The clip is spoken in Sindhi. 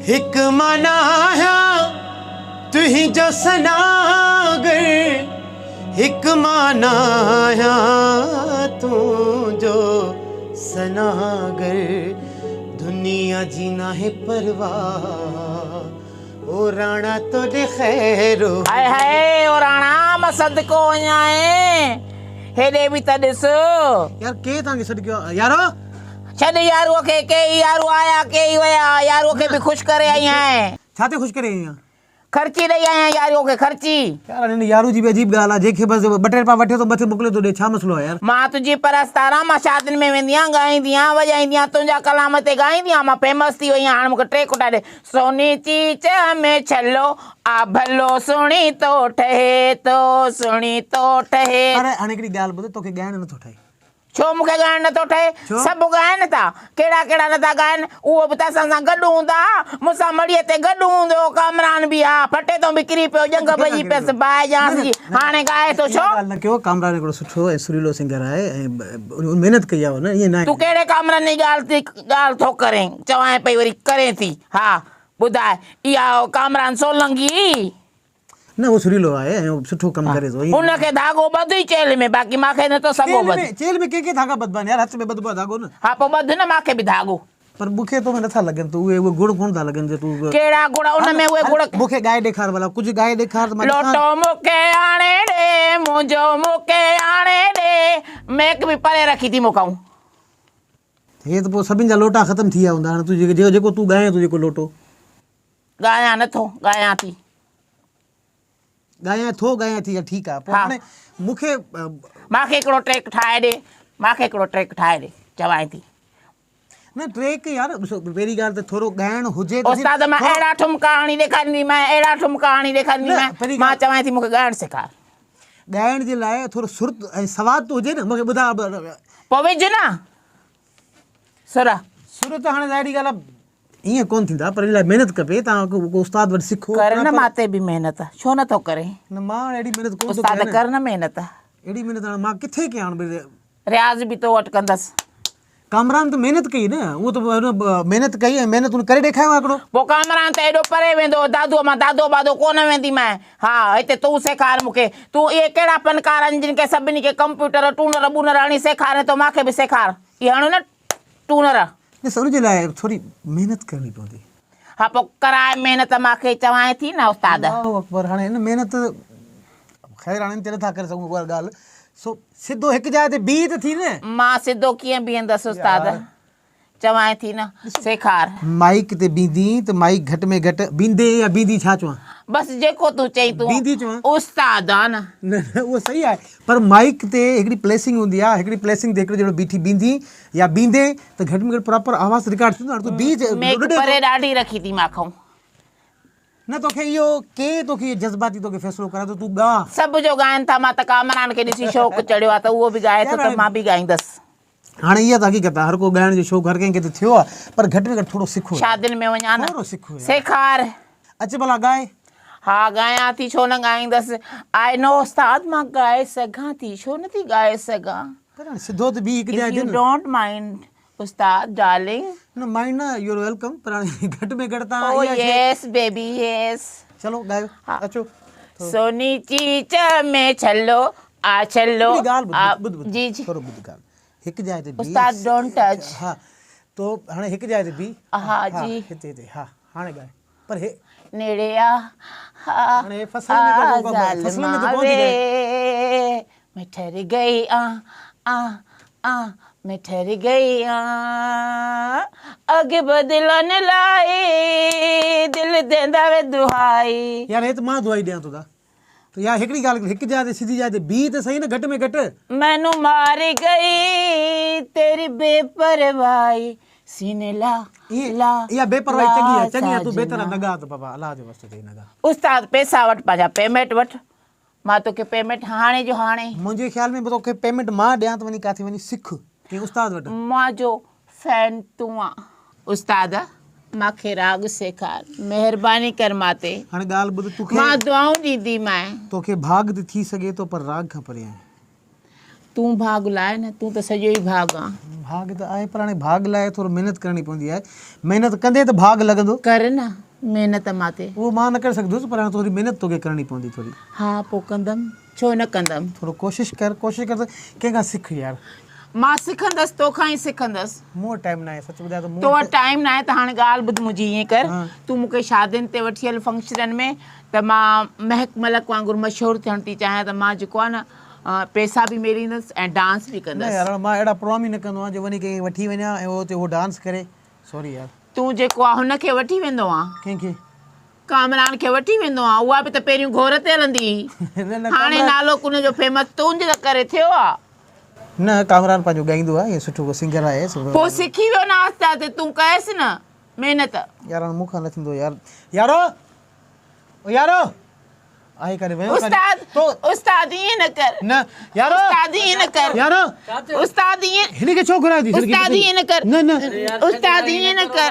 هڪ مان آهيان تنهنجو سناگر هڪ مان آهيان تنهنجو سناگر دنيا جي ناهي پرواهه او راڻا توڏي خير هجي. هاء هاء او راڻا مان صدقو وڃانء هيڏي به ته ڏس. يار ڪنهن توهان کي سڏ ڪيو آهي يارو. ڇڏ ياروء کي ڪيئي يارو آيا ڪيئي ويا ياروء کي به خوش ڪري آئي آهيان. ڇا تي خوش ڪري آئي آهين. خرچي ڏئي آئي آهيان ياروء کي خرچي. يار هن يارو جي به عجيب ڳالهه آهي جنهن کي بس ٻه ٽي رپيا وٺي ٿو مٿي موڪلي ٿو ڏي ڇا مسئلو آهي يار. مان تنهنجي پرستار آهيان مان شادين ۾ ويندي آهيان ڳائيندي آهيان وڄائيندي آهيان تنهنجا ڪلام تي ڳائيندي آهيان مان فيمس ٿي وئي آهيان هاڻي مون کي ٽي ڪٽا ڏي سوني چيچ ۾ ڇلو آ ڀلو سهڻي ٿو ٺهي ٿو سهڻي ٿو ٺهي. پر هاڻي هڪڙي ڳالهه ٻڌ توکي ڳائڻ نٿو ٺهي. ڇو مون کي ڳائڻ نٿو ٺهي؟ سڀ ڳائن ٿا. ڪهڙا ڪهڙا نٿا ڳائن. اهو به ته اسان سان گڏ هوندا ها. مون سان مڙهيء تي گڏ هوندو هو. ڪامران به ها. ڦٽي تون به ڪري پيو. ڄنگهه ڀڄي پيس. باهه ڄانس جي. هاڻي ڳائي ٿو ڇو؟ اها ڳالهه نه ڪيو. ڪامران هڪڙو سٺو ۽ سريلو سنگر آهي ۽ ان محنت ڪئي آهي هن ائين ناهي. تون ڪهڙي ڪامران جي ڳالهه تي ڳالهه ٿو ڪرين. چوانء پئي وري ڪرين ٿي. ها ٻڌاء. اها ڪامران سولنگي. نه هو سريلو آهي ۽ سٺو ڪم ڪري ٿو. ان کي ڌاڳو ٻڌ ئي چيلهه ۾ باقي مان کي نٿو سڳو ٻڌ. چيلهه ۾ ڪنهن کي ڌاڳا ٻڌبا آهن يار هٿ ۾ ٻڌبو آهي ڌاڳو نه. ها پوء ٻڌ نه مان کي به ڌاڳو. پر مون کي تو ۾ نٿا لڳن ته اهي اهي گڻ ڪونه ٿا لڳن جي تون. ڪهڙا گڻ ان ۾ اهي گڻ. مون کي ڳائي ڏيکار ڀلا ڪجهه ڳائي ڏيکار ته مان ڏسان. لوٽو مون کي آڻي ڏي منهنجو مون کي آڻي ڏي ميڪ به پري رکي ٿي مون کان. هي ته پوء سڀن جا لوٽا ختم ٿي ويا هوندا هاڻي تون جيڪو تون ڳائين ٿو جيڪو لوٽو. ڳايان نه ٿو، ڳايان ٿي. ڳايان ٿو، ڳايان ٿي، ٺيڪ آ. پوء هاڻي مون کي. مان کي هڪڙو ٽريڪ ٺاهي ڏي، مان کي هڪڙو ٽريڪ ٺاهي ڏي، چوانء ٿي. نه ٽريڪ يار ڏسو پهرين ڳالهه ته ٿورو ڳائڻ هجي ته. استاد مان اهڙا ٺمڪا هڻي ڏيکارينديمانء، اهڙا ٺمڪا هڻي ڏيکارينديمانء، مان چوانء ٿي مون کي ڳائڻ سيکار. ڳائڻ جي لاء ٿورو سر ۽ سواد ته هجي نه، مون کي ٻڌاء. پوء وجهه نه سر. سر ته هاڻي ظاهري ڳالهه آ. ائين ڪونه ٿيندا پر ان لاء محنت کپي توهان ڪو استاد وٽ سکو ڪر نه مان تي به محنت ڇو نه ٿو ڪرين. نه مان اهڙي محنت ڪونه ٿو استاد ڪريان ڪر نه محنت. اهڙي محنت هاڻي مان ڪٿي ڪيان هاڻي. رياض به تو وٽ ڪندس. ڪامران ته محنت ڪئي نه اهو ته محنت ڪئي ۽ محنت هن ڪري ڏيکايو آهي هڪڙو. پوء ڪامران ته ايڏو پري ويندو هو دادوء مان دادو بادو ڪونه وينديمانء ها هتي تون سيکار مون کي تون اهي ڪهڙا فنڪار آهن جن کي سڀني کي ڪمپيوٽر ٽونر ٻونر هڻي سيکارين ٿو مان کي به سيکار اهي هڻ نه ٽونر. ڏس ان جي لاء ٿوري محنت ڪرڻي پوندي. ها پوء ڪراء محنت مان کي چوانء ٿي نه استاد. الله اڪبر هاڻي ان محنت خير هاڻي ان تي نٿا ڪري سگهون اها ڳالهه سو سڌو هڪ جاء تي بيهه ته ٿي نه. مان سڌو ڪيئن بيهندس استاد چوانء ٿي نه سيکار. مائيڪ تي بيهندين ته مائيڪ گهٽ ۾ گهٽ بيهندين يا بيهندي ڇا چوان. بس جيڪو تون چئين تون بيهندي چوان. استاد آ نه. نه نه اهو صحيح آهي پر مائيڪ تي هڪڙي پليسنگ هوندي آهي هڪڙي پليسنگ تي هڪڙو جهڙو بيٺي بيهندين يا بيهندين ته گهٽ ۾ گهٽ پراپر آواز رڪارڊ ٿيندو هاڻي تون بيهه جي ميڪ پري ڏاڍي رکي ٿي مان کئون. نه توکي اهو ڪنهن توکي اهو جذباتي توکي فيصلو ڪرايو ته تون ڳاء. سڀ جو ڳائن ٿا مان ته ڪامران کي ڏسي شوق چڙهيو آهي ته اهو به ڳائي ٿو ته مان به ڳائيندس. هاڻي اها ته حقيقت آهي هر ڪو ڳائڻ جو شوق هر ڪنهن کي ته ٿيو آهي پر گهٽ ۾ گهٽ ٿورو سکو يار. شادين ۾ وڃان نه ٿورو سکو يار. سيکار. اچ ڀلا ڳاء. ها ڳايان ٿي ڇو نه ڳائيندس. آء نو استاد مان ڳائي سگهان ٿي ڇو نه ٿي ڳائي سگهان. پر هاڻي سڌو ته بيهه هڪ جاء اف تي يو نه. Don't mind استاد ڊارلنگ. نه مائنڊ نه يو ار welcome پر هاڻي گهٽ ۾ گهٽ تان او اها شي. يس بيبي يس. چلو ڳايو ها. اچو. سوني چيچ ۾ ڇلو آ ڇلو هڪڙي ڳالهه آ ٻڌ ٻڌ ٻڌ جي جي. ٿورو ٻڌ ڳالهه هڪ جاء تي بيهه. استاد don't touch. ها تو هاڻي هڪ جاء تي بيهه. ها جي. هتي هتي ها هاڻي ڳاء پر هي. نيڙي آ ها هاڻي هي فصل ۾ ته ڪو فصل ۾ ته ڪونه ٿي ڳائي. مين ٺر گئي آ آ آ مين ٺر گئي آ اڳ بدلن لائي دل ديندا وي دهائي. يار هي ته مان دعائي ڏيان ٿو دا ته يار هڪڙي ڳالهه هڪ جاء تي سڌي جاء تي بيهه ته سهي نه گهٽ ۾ گهٽ. مينون ماري گئي تيري بي پرواهي سيني لا لا اها بي پرواهي چڱي آهي چڱي آهي تون بهتر آهي نه ڳاء ته بابا الله جو واسطو اٿئي نه ڳاء. استاد پئسا وٺ پنهنجا پيمينٽ وٺ مان توکي پيمينٽ هاڻي جو هاڻي. منهنجي خيال ۾ توکي پيمينٽ مان ڏيان ته وڃي ڪاٿي وڃي سک ڪنهن استاد وٽ. مان جو فين تون آن. استاد مان کي راڳ سيکار مهرباني ڪر مان تي. هاڻي ڳالهه ٻڌ توکي. مان دعائون ڏينديمانء. توکي ڀاڳ ته ٿي سگهي ٿو پر راڳ کان پري آهين. تون ڀاڳ لاء نه، تون ته سڄو ئي ڀاڳ آن. ڀاڳ ته آهي پر هاڻي ڀاڳ لاء ٿورو محنت ڪرڻي پوندي آهي. محنت ڪندين ته ڀاڳ لڳندو. ڪر نه محنت مان تي. اهو مان نه ڪري سگهندس پر هاڻي ٿوري محنت توکي ڪرڻي پوندي ٿوري. ها پوء ڪندم، ڇو نه ڪندم. ٿورو ڪوشش ڪر، ڪوشش ڪر ته ڪنهن کان سک يار. مان سکندس توکان ئي سکندس. مون وٽ ٽائيم ناهي سچ ٻڌايان ته مون تو وٽ ٽائيم ناهي ته هاڻي ڳالهه ٻڌ منهنجي ائين ڪر تون مون کي شادين تي وٺي هل فنڪشنن ۾ ته مان مهڪ ملڪ وانگر مشهور ٿيڻ ٿي چاهيان ته مان جيڪو آهي نه پئسا به ميڙيندس ۽ ڊانس به نه ڪندس. يار مان اهڙا پروگرام ئي نه ڪندو آهيان جو وڃي ڪنهن کي وٺي وڃان ۽ اتي هو ڊانس ڪري سوري يار. تون جيڪو آهي هن کي وٺي ويندو آن. ڪنهن کي؟ ڪامران کي وٺي ويندو آن اها به ته پهريون گهور تي هلندي هئي نه نه هاڻي ڪامران نالو ڪن جو فيمس تنهنجي ته ڪري ٿيو آ. نه ڪامران پنهنجو ڳائيندو آهي سٺو ڪو سنگر آهي سٺو. پوء سکي ويو نه آهستي آهستي تون ڪيس نه محنت. يار هاڻي مون کان نه ٿيندو يار يارو او يارو آهي ڪاڏي ويو ڪاڏي استاد تو استاد ائين نه ڪر نه يارو استاد ائين نه ڪر يارو استاد ائين هن کي ڇو گهرايو ٿي استاد ائين نه ڪر نه نه استاد ائين نه ڪر.